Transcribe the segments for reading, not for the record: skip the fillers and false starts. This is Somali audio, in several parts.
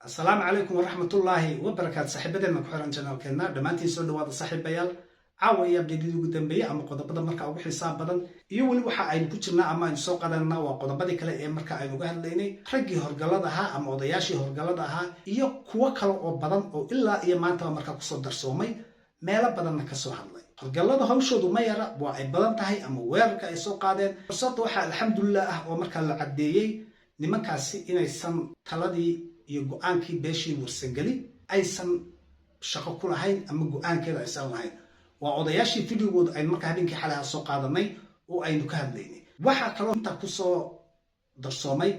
Asalaamu calaykum waraxmatullaahi wabarakaatu. Saaxiibadeenna ku xiran channelkeenna dhammaantiin, soo dhawaada saaxiibayaal. Caawa iyo updatedii ugu dambeeyey ama qodobada marka ugu xiisaha badan iyo weli waxa aynu ku jirnaa ama aynu soo qadanana waa qodobadii kale ee marka aynu uga hadlaynay raggii horgallada ahaa ama odayaashii horgallada ahaa iyo kuwo kale oo badan oo ilaa iyo maantaba markaa kusoo darsoomay, meelo badanna kasoo hadlay. Horgallada hawshoodu ma yara, waa ay badan tahay ama weerarka ay soo qaadeen. Balse waxaa alxamdulilah ah oo markaa la caddeeyey nimankaasi inaysan taladii iyo go-aankii beeshii Warsangeli aysan shaqo ku lahayn ama go-aankeeda aysan lahayn. Waa odayaashii videogooda aynu markaa habeenkii xalaha soo qaadanay oo aynu ka hadlaynay. Waxaa kaloo intaa kusoo darsoomay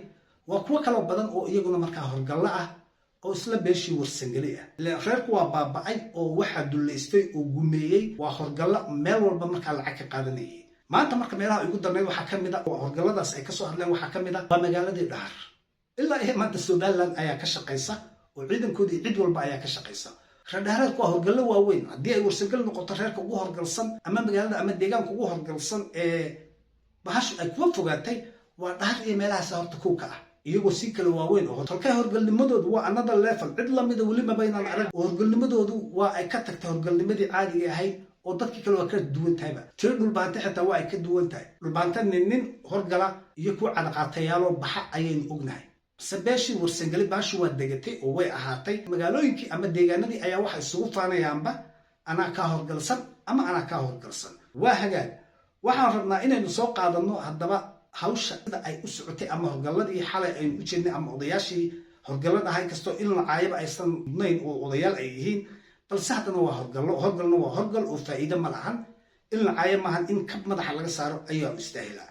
waa kuwo kaloo badan oo iyaguna markaa horgallo ah oo isla beeshii Warsangeli ah. Reerku waa baaba'ay oo waxaa dullaystay oo gumeeyey waa horgallo meel walba markaa lacag ka qaadanayay. Maanta marka meelaha ugu darnayd waxaa ka mid a oo horgalladaas ay kasoo hadleen, waxaa ka mid a waa magaaladii Dhahar. Ilaa iyo maanta Somaliland ayaa ka shaqaysa oo ciidankoodii cid walba ayaa ka shaqaysa. Reerdhahareedku waa horgallo waaweyn. Haddii ay Warsangel noqoto, reerka ugu horgalsan ama magaalada ama deegaanka ugu horgalsan ee bahashu ay kuwa fogaatay waa Dhahar iyo meelahaas horta kow ka ah, iyagoo si kala waaweyn oo tolkay. Horgalnimadoodu waa another level, cid lamida weli mabaynaan arag, oo horgalnimadoodu waa ay ka tagtay horgalnimadii caadiga ahayd oo dadkii kale waa ka duwan tahayba. Tiro Dhulbaante xitaa waa ay ka duwan tahay. Dhulbaante nin horgala iyo kuwa cadaqaatayaaloo baxa ayaynu ognahay, balse beeshii Warsangeli baashu waa degatay oo way ahaatay. Magaalooyinkii ama deegaanadii ayaa waxa isugu faanayaanba anaa kaa horgalsan ama anaa kaa horgalsan. Waa hagaag, waxaan rabnaa inaynu soo qaadanno haddaba hawsha sida ay u socotay ama horgalladii xalay aynu u jeednay ama odayaashii horgallada ahay. Kastoo in lacaayaba aysan mudnayn oo odayaal ay yihiin, balse haddana waa horgallo. Horgalna waa horgal oo faa'iide ma lahan in lacaayo maahan, in kab madaxa laga saaro ayaa istaahilaa.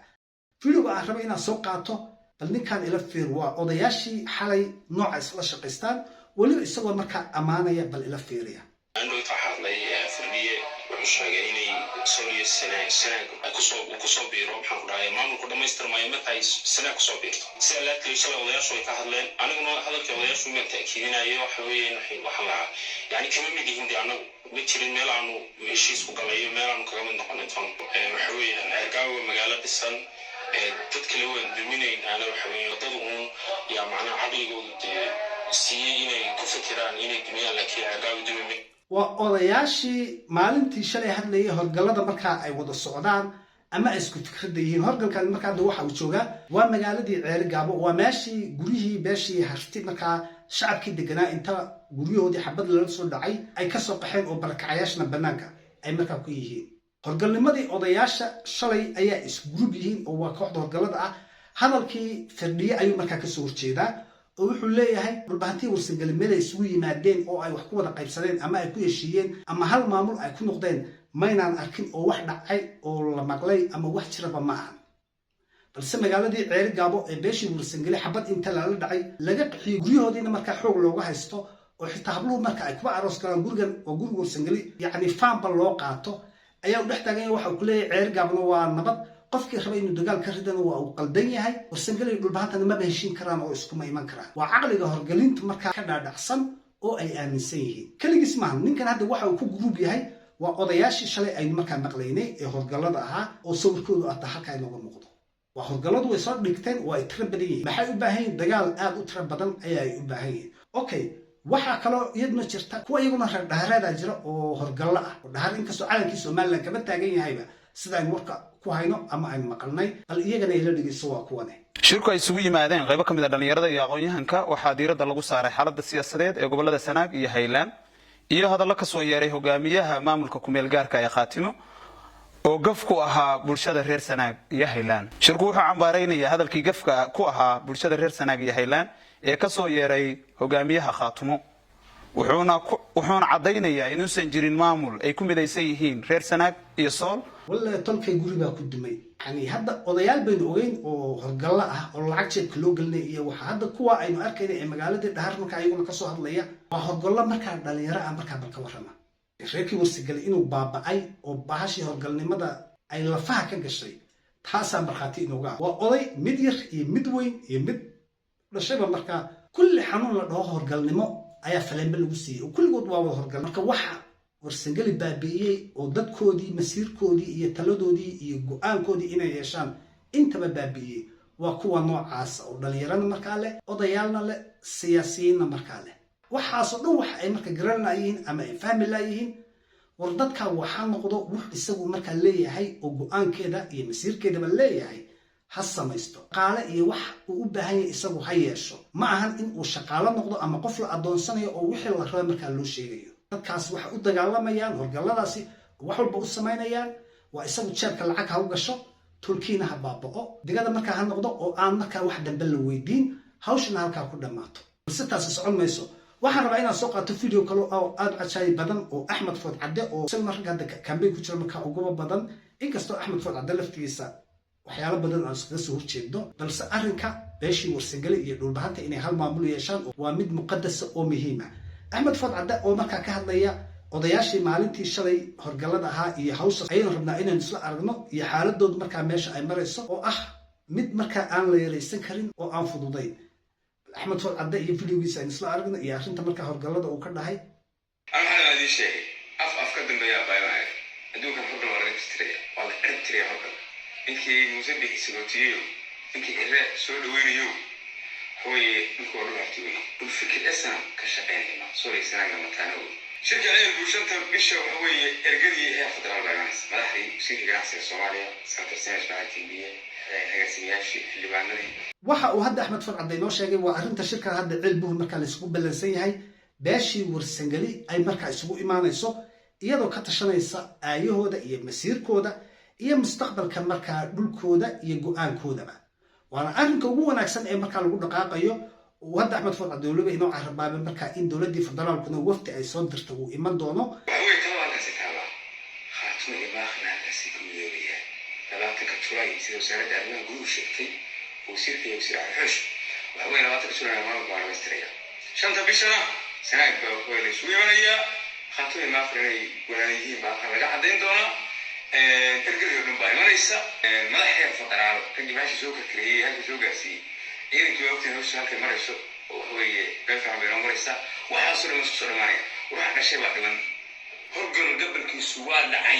Videoga aan raba inaan soo qaato, bal ninkaan ila fiir. Waa odayaashii xalay nooca isla shaqaystaan, weliba isagoo markaa ammaanaya. Bal ila fiiriya. Andhowt waxaa hadlay Firdhiye. Wuxuu sheegay inay Sool iyo Sanaag kusoo biiro, maxaan ku dhahay, maamulku dhammaystirmaayo marka ay Sanaag kusoo biirto. Sida laadkii shalay odayaashu ay ka hadleen, aniguna hadalkii odayaashu maan ta'kiidinayo. Waxa weeyaan waxaan lahaa, yani kama mid yihiin dee, annagu ma jirin meel aanu heshiis ku galay iyo meel aanu kaga mid noqonay ton. Waxa weeyaan Ceergaawo magaalo dhisan, dad kale waan duminaynaana. Waxa weeye dad uun yaa macnaha caqligoodu dee siiyey inay ku fikiraan inay dumiyaan, laakiin Ceergaawo dumi. Waa odayaashii maalintii shalay hadlayay. Horgallada markaa ay wada socdaan ama ay isku fikradda yihiin, horgalkan markaa hadda waxa uu joogaa waa magaaladii Ceeri Gaabo. Waa meeshii guryihii beeshii Harti markaa shacabkii deganaa inta guryahoodii xabad lala soo dhacay ay kasoo qaxeen oo barakacayaashna bannaanka ay markaa ku yihiin. Horgalnimadii odayaasha shalay ayaa isgurub yihiin oo waa kooxda horgallada ah. Hadalkii Firdhiye ayuu markaa kasoo horjeedaa oo wuxuu leeyahay Dhulbahantii Warsangeli meel ay isugu yimaadeen oo ay wax ku wada qaybsadeen ama ay ku heshiiyeen ama hal maamul ay ku noqdeen maynaan arkin, oo wax dhacay oo la maqlay ama wax jiraba ma ahan. Balse magaaladii Ceeri Gaabo ee beeshii Warsangeli xabad inta lala dhacay laga qaxiyey, guryahoodiina markaa xoog looga haysto, oo xitaa habluhu marka ay kuba aroos galaan gurigan oo guriga Warsangeli, yacni faanba loo qaato, ayaa u dhex taagan yahay. Waxa uu ku leeyahay Ceeri Gaabona waa nabad, qofkii raba inuu dagaal ka ridana waa uu qaldan yahay. Warsangeli Dhulbahantana maba heshiin karaan oo iskuma iman karaan. Waa caqliga horgelinta markaa ka dhaadhacsan oo ay aaminsan yihiin. Keligiis maaha ninkan hadda waxa uu ku guruub yahay, waa odayaashii shalay aynu markaa maqlaynay ee horgallada ahaa oo sawirkoodu ata halkaa inooga muuqdo. Waa horgalladu, way soo dhigteen, waa ay tiro badan yihiin. Maxay u baahan yihin? Dagaal aad u tiro badan ayaa ay u baahan yihiin. Okay, waxaa kaloo iyaduna jirta kuwa iyaguna reer Dhahareedaa jira oo horgallo ah oo Dhahar, inkastoo calankii Somaliland kama taagan yahayba, sida aynu warka ku hayno ama aynu maqalnay. Bal iyagana ila dhegeyso, waa kuwane. Shirku ay isugu yimaadeen qaybo ka mid a dhallinyarada iyo aqoon-yahanka waxaa diiradda lagu saaray xaaladda siyaasadeed ee gobollada Sanaag iyo Haylaan iyo hadallo ka soo yeeray hogaamiyaha maamulka kumeel gaarka ee Khaatimo oo gaf ku ahaa bulshada reer Sanaag iyo Haylaan. Shirku wuxuu cambaaraynayaa hadalkii gafka ku ahaa bulshada reer Sanaag iyo Haylaan ee ka soo yeeray hogaamiyaha Khaatumo, wuxuuna caddaynayaa inuusan jirin maamul ay ku midaysan yihiin reer Sanaag iyo Sool. Wallahi tolkay guri baa ku dumay. Yani hadda odayaal baynu ogeyn oo horgallo ah oo lacag jeebka loo gelinay iyo waxa hadda kuwa aynu arkayna ee magaaladii Dhahar markaa iyaguna kasoo hadlaya waa horgallo markaa dhalinyaro ah. Markaa bal ka warrama reerkii Warsigalay inuu baaba'ay oo bahashii horgalnimada ay lafaha ka gashay, taasaa markhaati inooga ah. Waa oday mid yar iyo mid weyn iyo mid dhashayba, markaa kulli xanuun la dhaho horgalnimo ayaa faleenbe lagu siiyey oo kulligood waa wada horgal. Marka waxa Warsangeli baabi'iyey oo dadkoodii, masiirkoodii iyo taladoodii iyo go-aankoodii inay yeeshaan intaba baabi'iyey waa Waa kuwa noocaasa oo dhallinyarana markaa leh, odayaalna leh, siyaasiyiinna markaa leh. Waxaasoo dhan waxa ay marka garan laayihiin ama ay fahmi laayihiin, war dadka waxaa noqdo wux isagu markaa leeyahay oo go-aankeeda iyo masiirkeedaba leeyahay ha samaysto, shaqaale iyo wax uu u baahan yahay isagu ha yeesho. Ma ahan in uu shaqaalo noqdo ama qof la addoonsanayo oo wixii la raba markaa loo sheegayo. Dadkaas waxay u dagaalamayaan, horgalladaasi wax walba u samaynayaan, waa isagu jeebka lacag ha u gasho, tulkiina ha baaba'o, digada markaa ha noqdo oo aan markaa wax dambe la weydiin, hawshana halkaa ku dhammaato. Balse taasi socon mayso. Waxaan rabaa inaan soo qaato video kale oo aada u cajaayib badan oo Axmed Food Cadde, oo isaguna ragga hadda campaign ku jira markaa uguba badan. Inkastoo Axmed Food Cadde laftigiisa waxyaalo badan aan iskaga soo horjeedno, balse arrinka beeshii Warsangeli iyo Dhulbahanta inay hal maamul yeeshaan waa mid muqadasa oo muhiima. Axmed Food Cadde oo markaa ka hadlaya odayaashii maalintii shalay horgallada ahaa iyo hawsha ayaynu rabnaa inaynu isla aragno iyo xaaladoodu markaa meesha ay marayso, oo ah mid markaa aan la yaraysan karin oo aan fududayn. Axmed Food Cadde iyo videogiisa aynu isla aragno iyo arrinta markaa horgallada uu ka dhahay. Waxaan idiin sheegay, af af ka dambeeya baayaan. Adduunkan horgal waa laga tirtiraya, waa la cirib tiraya horgal. Ninkii Muuse Bixi sagootiyeyo, ninkii Cire soo dhaweynayo, waxaweeye dhulka waa dhul Harti weye. Dhul fikir esana ka shaqeynayna soolay sanaaga mataana wey. Shirka Ceel Bulshanta bisha waxa weeye ergadii heer federaal baa imanaysa, madaxdii, wasiirka ganacsiga Soomaaliya, senator Senes Maxamed, agaasimayaashii, xildhibaanadii. Waxa uu hadda Axmed Food Cadde inoo sheegay waa arrinta shirka hadda Ceelbuhu markaa laisugu ballansan yahay, beeshii Warsangeli ay markaa isugu imaanayso, iyadoo ka tashanaysa aayahooda iyo masiirkooda iyo mustaqbalka markaa dhulkooda iyo go-aankoodaba. Waana arrinka ugu wanaagsan ee markaa lagu dhaqaaqayo. Uu hadda Axmed Food Cadde weliba inoo carabaabay markaa in dowladdii federaalkuna wafdi ay soo dirta uu iman doono. Waxa weeye talada halkaasi taallaa, Khaatuma iyo Maakhina halkaasi ku midoobayaan 20-ka Julay, sida wasaaradda arrimaha guduhu sheegtay, wasiirka iyo wasiir Cali Xoosh. Waxa weeye 20-ka Julay maamulka waa dhamaystiraya. Shanta bishana Sanaag baa waxaweye la isugu imanayaa. Khaatuma iyo Maakhina inay walaala yihiin baa halkan laga caddayn doonaa. Ergadii oo dhan baa imanaysa, madax heer federaal, raggii meesha soo karkareeyey, halka soo gaarsiiyey, ciidankii waa ogtiin hawsha halkay marayso, oo waxa weeye meel fiican bay noo maraysaa. Waxaasoo dhan isku soo dhamaanaya. Waxa dhashay baa dhiman, horgal gabalkiisu waa dhacay.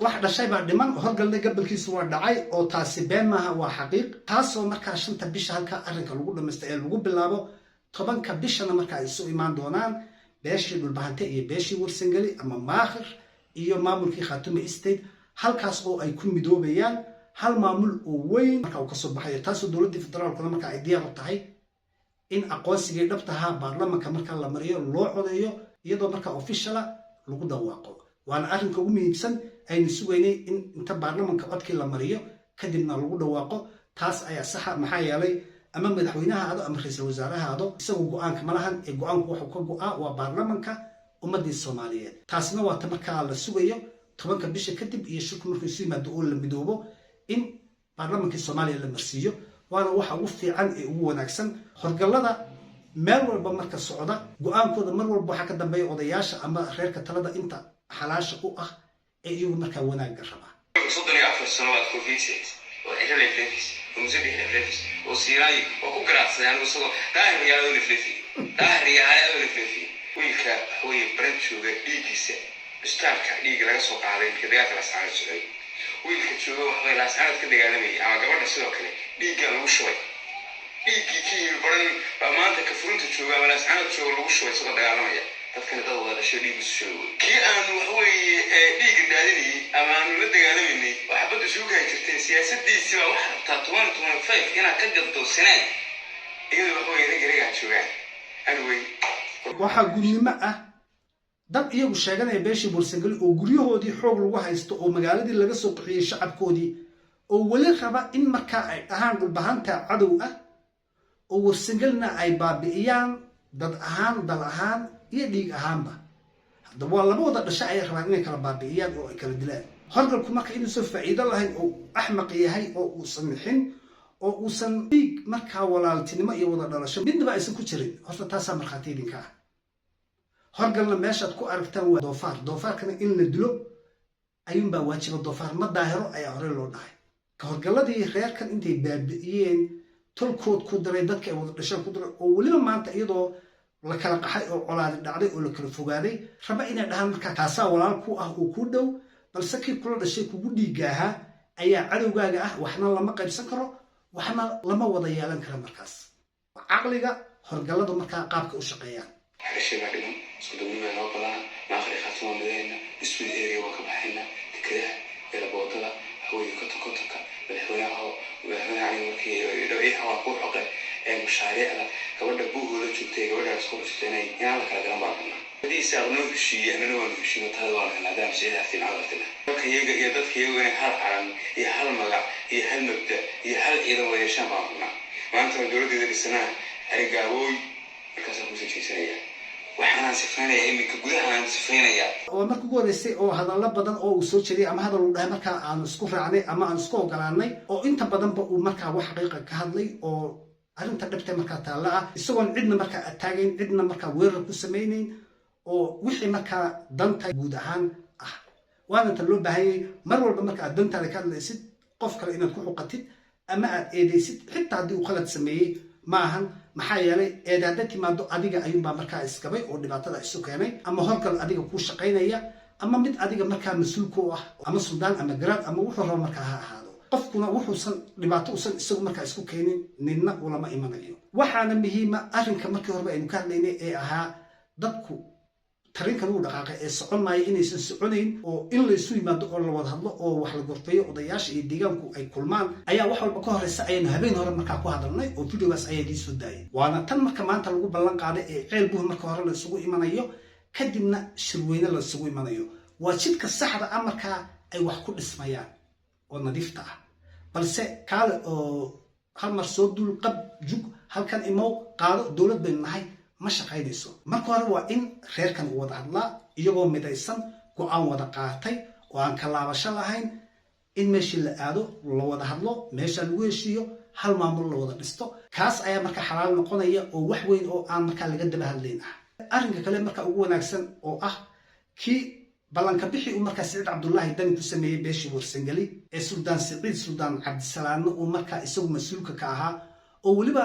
Wax dhashay baa dhiman, horgalna gabalkiisu waa dhacay, oo taasi been maaha, waa xaqiiq. Taasoo markaa shanta bisha halkaa arrinka lagu dhamaysta ee lagu bilaabo, 10-ka bishana markaa ay isu imaan doonaan beeshii Dhulbahante iyo beeshii Warsangeli ama Maakhir iyo maamulkii Khaatume State, halkaas oo ay ku midoobayaan hal maamul oo weyn marka uu kasoo baxayo. Taasoo dowladdii federaalkuna marka ay diyaar u tahay in aqoonsigii dhabtahaa baarlamanka marka la mariyo, loo codeeyo, iyadoo markaa official ah lagu dhawaaqo. Waana arrinka ugu muhiimsan aynu sugaynay, in inta baarlamanka codkii la mariyo kadibna lagu dhawaaqo. Taas ayaa saxa, maxaa yeelay ama madaxweynaha ado ama ra-iisul wasaaraha ado, isagu go-aanka ma lahan ee go-aanku wuxuu ka go-aa waa baarlamanka ummaddii Soomaaliyeed. Taasna waa ta markaa la sugayo 10-ka bisha kadib iyo shirku markuu isu yimaado oo la midoobo in baarlamankii Soomaaliya la marsiiyo. Waana waxa ugu fiican ee ugu wanaagsan. Horgallada meel walba marka socda, go-aankooda mar walba waxaa ka dambeeya odayaasha ama reerka talada inta xalaasha u ah ee iyagu markaa wanaagga rabaa. 34 sano waad koofiyeysayd oo Ciro leefleefis oo Musabix leefleefis oo Siiraayi oo ku garaacsaday. Anigu isagoo Daahir Riyaale oo leefleefiyey, Daahir Riyaale oo leefleefiyey, wiilka waxaweye baran jooga, dhiiggiisa cusbitaalka dhiigga laga soo qaaday markii dagaalka Laascaanood socday, wiilka jooga waxaweye Laascaanood ka dagaalamayay ama gabadha sidoo kale dhiiggaa lagu shubay. Dhiiggii ka yimi baran baa maanta ka furinta jooga ama Laascaanood jooga lagu shubay isagoo dagaalamaya. Dadkana dad wada dhashay, dhiig isu shubay wey. Kii aanu waxaweeye dhiigga daadinayay ama aanu la dagaalamanay oo xabaddu isugu kahi jirtay, siyaasadiisii baa waxaa rabtaa 2025 inaad ka gaddo Sanaag, iyadoo waxaweye ragga raggaa joogaan anyway. Waxaa gudnimo ah dad iyagu sheeganaya beeshii Warsangeli oo guryahoodii xoog lagu haysto oo magaaladii laga soo qaxiyey shacabkoodii, oo weli raba in markaa ay dhahaan Dhulbahanta cadow ah oo Warsangelina ay baabi'iyaan dad ahaan, dal ahaan iyo dhiig ahaanba. Haddaba waa laba wada dhasho ayay rabaan inay kala baabi'iyaan oo ay kala dilaan. Horgalku marka inuusan faa'iido lahayn oo axmaq yahay oo uusan mixin oo uusan dhiig markaa walaaltinimo iyo wada dhalasho midnaba aysan ku jirin, horta taasaa markhaati idinka ah. Horgalna meeshaad ku aragtaan waa doofaar, doofaarkana in la dilo ayuunbaa waajiba. Doofaar ma daahiro ayaa horey loo dhahay. Ka horgalladii reerkan intay baabi'iyeen, tolkood ku daray, dadka ay wada dhasheen ku daray, oo weliba maanta iyadoo la kala qaxay oo colaadi dhacday oo la kala fogaaday raba inay dhahaan markaa kaasaa walaal ku ah oo kuu dhow, balse kii kula dhashay kugu dhiigga ahaa ayaa cadowgaaga ah, waxna lama qaybsan karo. Waxna lama wada yeelan kara. Markaas caqliga horgalladu markaa qaabka u shaqeeyaan. Xerashay baa dhiman, isku duubni baa noo badana. Maaqri Khaatuma midayna, dispute area waa ka baxayna, dekedaha, eeraboodada, haweenka konton kontonka, madaxweynaha oo madaxweynaha aniga markii dhawciyaha waa kuu xoqe ee mashaariicda gabadha buuhoola joogtay, gabadha isku joogtay, inay inaan la kala garan baan rabnaa. Haddii isaaq noo heshiiyey, annana waanu heshiino, talada waan helnaa. Haddaan siciid harti macad hartina, dalka iyaga iyo dadka iyagu inay hal calan iyo hal magac iyo hal mabda iyo hal ciidan wada yeeshaan baan rabnaa. Maanta waan dowladdeeda dhisanaa. Arigaabooy markaasaan kusoo jeesanaya, waxaanaan sifaynayaa iminka, gudahaan sifaynayaa. Waa marka ugu horreysay oo hadallo badan oo uu soo jeediyay ama hadal uu dhahay markaa aanu isku raacnay ama aanu isku ogolaanay, oo inta badanba uu markaa wax xaqiiqa ka hadlay oo arrinta dhabta markaa taalla ah, isagoon cidna markaa ataagayn, cidna markaa weerar ku samaynayn, oo wixii markaa danta guud ahaan ah. Waana ta loo baahanyay mar walba marka aad dantaada ka hadlaysid, qof kale inaad ku xuqatid ama aad eedaysid, xitaa haddii uu qalad sameeyey, ma ahan. Maxaa yeelay, eed hadda timaado, adiga ayuunbaa markaa iskabay oo dhibaatada isu keenay, ama horgal adiga kuu shaqaynaya, ama mid adiga markaa mas-uul ku ah, ama suldaan ama garaad ama wuxuu rabo markaa ha ahaado. Qofkuna wuxuusan dhibaato usan isagu markaa isku keenin ninna ulama imanayo. Waxaana muhiima arrinka markii horeba aynu ka hadlaynay ee ahaa dadku tarinkan uu dhaqaaqay ee socon maayo inaysan soconayn, oo in laysu yimaado oo la wada hadlo oo wax la gorfeeyo, odayaasha iyo deegaanku ay kulmaan ayaa wax walba ka horreysa, ayaynu habeen hore markaa ku hadalnay oo videogaas ayaa idiin soo daayay. Waana tan marka maanta lagu ballan qaaday ee Ceel Buh marka hore la isugu imanayo, kadibna shirweyne la isugu imanayo. Waa jidka saxda ah markaa ay wax ku dhismayaan oo nadiifta ah. Balse kaale oo hal mar soo dul qab jug, halkan imow, qaado, dowlad baynu nahay, ma shaqaynayso. Marka hore waa in reerkan uu wada hadlaa iyagoo midaysan, go-aan wada qaatay oo aan kalaabasho lahayn, in meeshii la aado, la wada hadlo, meesha lagu heshiiyo, hal maamul la wada dhisto. Kaas ayaa marka xalaal noqonaya oo wax weyn oo aan markaa laga daba hadlayn ah. Arrinka kale marka ugu wanaagsan oo ah kii ballanka bixi uu markaa Siciid Cabdullaahi Dani ku sameeyey beeshii Warsangeli ee Suldaan Siciid Suldaan Cabdisalaamna uu markaa isagu mas-uulka ka ahaa, oo weliba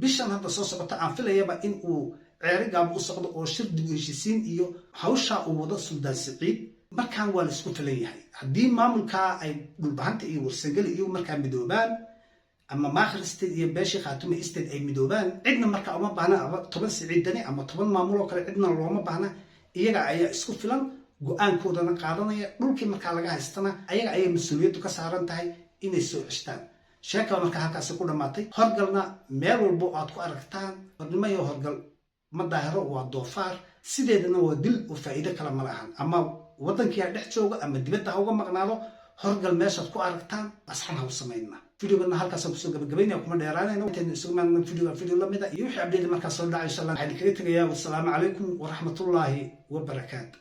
bishan hadda soo socota aan filayaba in uu Ceeri Gaabo u socdo oo shir dib u heshiisiin iyo hawshaa uu wado Suldaan Siciid. Markaan waa la isku filan yahay haddii maamulkaa ay Dhulbahanta iyo Warsangeli iyo markaa midoobaan, ama Maakhir State iyo beeshii Khaatume State ay midoobaan. Cidna markaa uma baahna ama 10 Siciid Dani ama 10 maamuloo kale, cidna looma baahna. Iyaga ayaa isku filan, go-aankoodana qaadanaya. Dhulkii markaa laga haystana ayaga ayay mas-uuliyaddu ka saaran tahay inay soo ceshtaan. Sheekaba markaa halkaasi ku dhammaatay. Horgalna meel walbo aad ku aragtaan, hornimayo horgal ma daahiro, waa doofaar sideedana, waa dil oo faa'iido kale ma lahan. Ama waddankii ha dhex jooga ama dibadda ha uga maqnaado, horgal meeshaad ku aragtaan asxan ha u samaynna. Videogana halkaasaan kusoo gabagabaynaya, kuma dheeraanayno. Intaynu isugu imaanno videoga video lamida iyo wixii update markaa soo dhacay, insha Allah, waxaan kaga tegayaa wasalaamu calaykum waraxmatullaahi wabarakaatu.